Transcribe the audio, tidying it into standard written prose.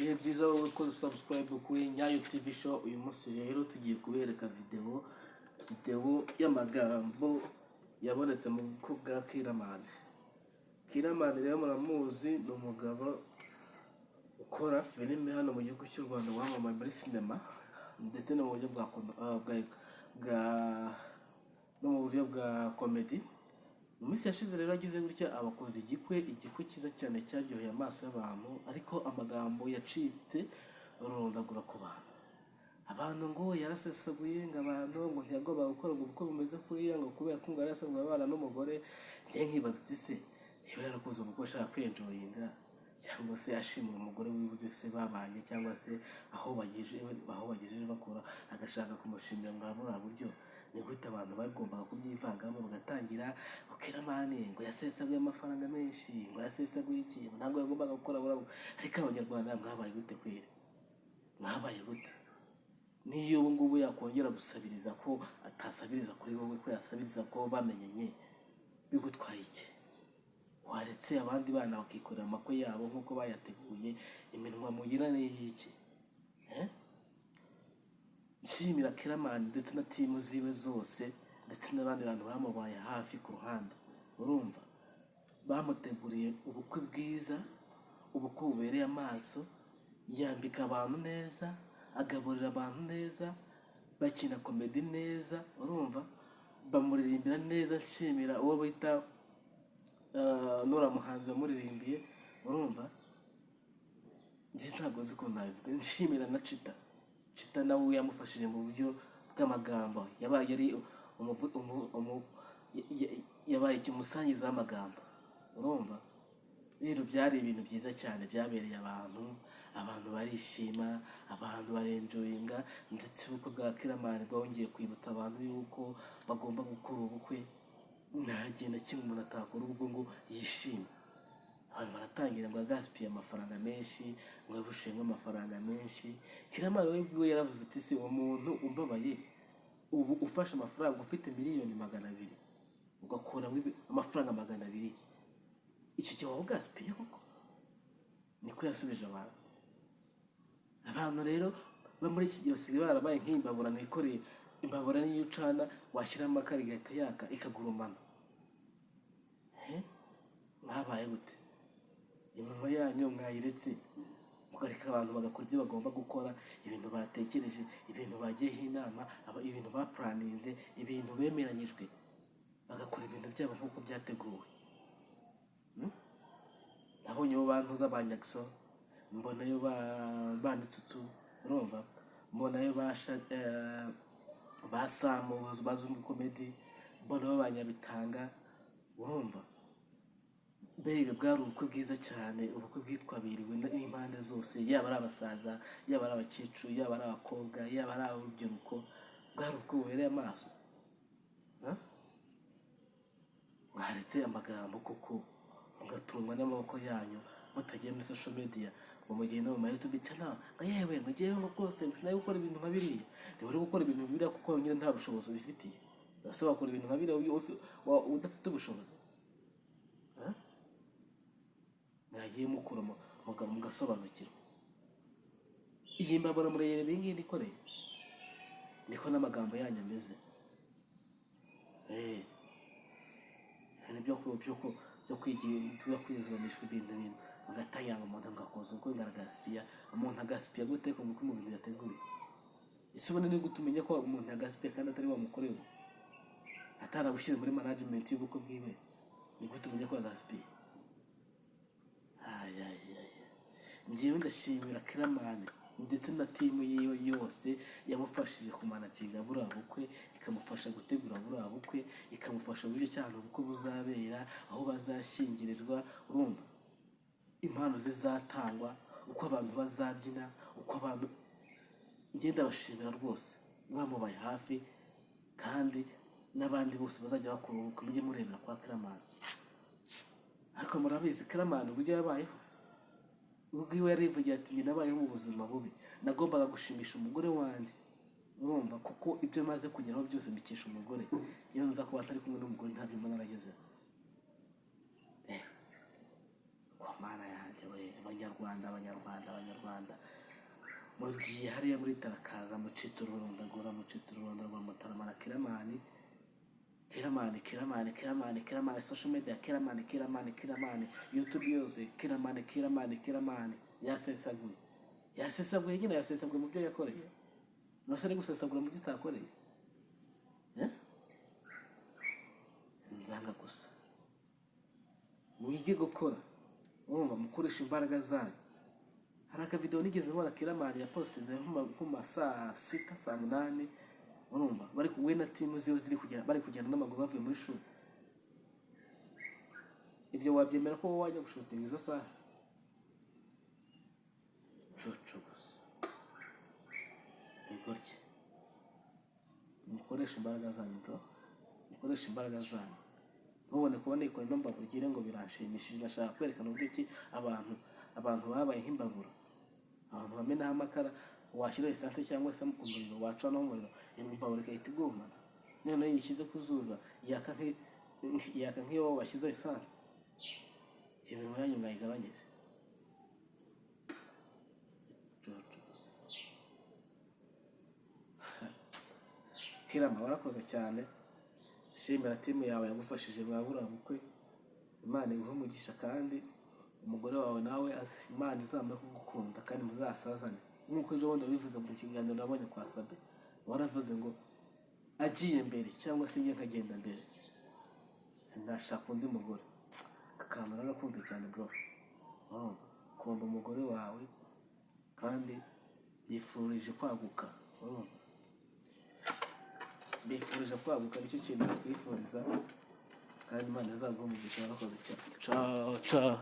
Ibihe byiza wowe ukoze subscribe kuri Nyayo TV Show. Uyu munsi rero tugiye kubereka video y'amagambo yabonetse mu bukwe bwa Killaman. Killaman rero muramuzi, ni umugabo ukora filime hano mu gihugu cy'u Rwanda, wamamaye muri sinema ndetse no mu buryo bwa kom- ah, bwa bwa no mu buryo bwa comedy. Mu minsi yashize rero agize gutya abakoze igikwe, igikwe cyiza cyane cyaryoheye amaso y'abantu, ariko amagambo yacitse ururondagura ku bantu. Abantu ngo yarasesaguye, ngo abantu ngo ntiyagombaga gukora ngo ubukwe bumeze kuriya, ngo kubera ko ngo yari asanzwe abana n'umugore. Njye nkibaza ati: "Se niba yarakoze ubukwe ashaka kwenjoyinga, cyangwa se ashimira umugore wiwe ibyo se babanye, cyangwa se aho bagejeje bakora, agashaka kumushimira mwa buriya buryo, ni gute abantu bagombaga kubyivangamo bagatangira ngo Killaman ngo yasesaguye amafaranga menshi, ngo yasesaguye iki, ngo ntabwo yagombaga gukora buriya bukwe?" Ariko Abanyarwanda mwabaye gute kweri? Mwabaye gute? Niyo ubu ngubu yakongera gusabiriza, ko atasabiriza kuri wowe, ko yasabiriza ko bamenyanye, bigutwaye iki? Waretse abandi bana bakikorera amakwe yabo nk'uko bayateguye? Iminwa mugira ni iy'iki? Eh? Nshimira Killaman ndetse na team ziwe zose, ndetse n'abandi bantu bamubaye hafi ku ruhande. Urumva, bamuteguriye ubukwe bwiza, ubukwe bubereye amaso, yambika abantu neza, agaburira abantu neza, bakina comedy neza, urumva, bamuririmbira neza. Nshimira uwo bita Nura muhanzi wamuririmbiye. Urumva, njye ntabwo nzi ukuntu nabivuga. Nshimira na Chita. Chita nawe yamufashije mu buryo bw'amagambo, yabaye ari yabaye umusangiza w'amagambo. Urumva rero byari ibintu byiza cyane byabereye abantu, abantu barishima, abantu barenjoyinga. Ndetse ubukwe bwa Killaman bwongeye kwibutsa abantu yuko bagomba gukora ubukwe, nta gihe na kimwe umuntu atakora ubwo ngo yishime. Abantu baratangira ngo yagasipiye amafaranga menshi, ngo yabushiye nk'amafaranga menshi. Killaman we ubwiwe yaravuze ati: "Si uwo muntu umbabaye ubu ufashe amafaranga, ufite miliyoni 200, ugakuramo amafaranga 200, icyo gihe waba ugasipiye koko?" Niko yasubije abantu. Abantu rero bo muri iki gihe basigaye barabaye nk'imbabura nikoreye. Imbabura niyo ucana, washyiramo amakara igahita yaka ikagurumana. Eh? Mwabaye gute? Iminwa yanyu mwayiretse mukareka abantu bagakora ibyo bagomba gukora, ibintu batekereje, ibintu bagiyeho inama, ibintu bapuraninze, ibintu bemeranyijwe, bagakora ibintu byabo nk'uko byateguwe. Nabonye abo bantu ba Nyaxo, mbonayo ba Mitsutsu, urumva, mbonayo ba Samu ba Zungu Comedy, mbonayo ba Nyabitanga. Urumva, mbega bwari ubukwe bwiza cyane, ubukwe bwitwabiriwe n'impande zose, yaba ari abasaza, yaba ari abakecuru, yaba ari abakobwa, yaba ari urubyiruko. Bwari ubukwe bubereye amaso. Ha? Mwaretse amagambo koko, mugatungwa n'amaboko yanyu, mutagiye muri social media ngo mugende mu ma YouTube channel ngo yewe, ngo ngewe, ngo rwose sinari gukora ibintu nka biriya. Ntiwari gukora ibintu biriya kuko nyine nta bushobozi ubifitiye. Ese wakora ibintu nka biriya udafite ubushobozi? Ha? Mwagiye mukura mugasobanukirwa. Iyi mbabura murayireba, iyi ngiyi nikoreye, niko n'amagambo yanyu ameze. Ibintu byo kwizanisha ibintu mugatangira ngo umuntu ngo akoze ubukwe ngo aragasipiya. Umuntu agasipiya gute ku bukwe, mu bintu yateguye? Ese ubundi ni gute umenya ko umuntu yagasipiye kandi atari wamukoreye ubukwe, ataragushyire muri management y'ubukwe bwiwe? Ni gute umenya ko yagasipiye? Ayayaya, njyewe ndashimira Killaman ndetse na team yiwe yose yamufashije kumanaginga buriya bukwe, ikamufasha gutegura buriya bukwe, ikamufasha uburyo cyane ubukwe buzabera, aho bazashyingirirwa, urumva, impano zizatangwa, uko abantu bazabyina, uko abantu. Ngenda ndabashimira rwose, mwamubaye hafi. Kandi n'abandi bose bazajya bakora ubukwe, mujye murebera kwa Killaman. Ariko murabizi Killaman uburyo yabayeho, ubwiwe yarivugiye ati: "Njye nabayeho mu buzima bubi, nagombaga gushimisha umugore wanjye, urumva, kuko ibyo maze kugeraho byose mbikesha umugore. Iyo nza kuba ntari kumwe n'umugore, ntabyo mba naragezeho." Kwa Mana yanjye we! Abanyarwanda, Abanyarwanda, Abanyarwanda, mugiye hariya muri Tarakaza, mucitse ururondagura, mucitse ururondagura, mutaramana Killaman, Killaman, Killaman, Killaman, Killaman, social media Killaman, Killaman, Killaman, YouTube yose Killaman, Killaman, Killaman. Yasesaguye, yasesaguye nyine, yasesaguye mu byo yakoreye. Nose ari gusesagura mu byo utakoreye, eh? Nzanga gusa mwige gukora, urumva, mukoresha imbaraga zanyu. Hari akavideo nigeze mbona Killaman yapostinze nko mu ma saa 6, saa 8, urumva, bari we na team ziwe ziri kugenda, bari kugenda n'amaguru bavuye muri shoot. Ibyo wabyemera ko wowe wajya gushootinga izo saha? Coco gusa, bigoryi. Mukoreshe imbaraga zanyu, bro, mukoreshe imbaraga zanyu. Ntubone kuba nikora ino mbabura ugire ngo biranshimishije. Ndashaka kwerekana uburyo ki abantu babaye nk'imbabura, abantu bamenaho amakara, washyira esanse cyangwa se umuriro, wacanaho umuriro, imbabura igahita igurumana. Noneho iyo uyishyize ku zuba yaka nk'iyo washyizeho esanse. Iyo mirimo yanyu mwayigabanyije? Jojo gusa. Kirama, warakoze cyane. Shimira team yawe yagufashije mwabura bukwe. Imana iguhe umugisha, kandi umugore wawe nawe azi Imana izamuhe kugukunda kandi muzasazane nk'uko ejo bundi wabivuze mu kiganiro nabonye kwa Sabe. Waravuze ngo agiye mbere cyangwa se njye nkagenda mbere, sinashaka undi mugore. Aka kantu narakunze cyane, bro. Urumva, kunda umugore wawe kandi bifurije kwaguka. Urumva, bifurije kwaguka, nicyo kintu nakwifuriza, kandi Imana izaguha umugisha. Warakoze cyane. Ciao, ciao.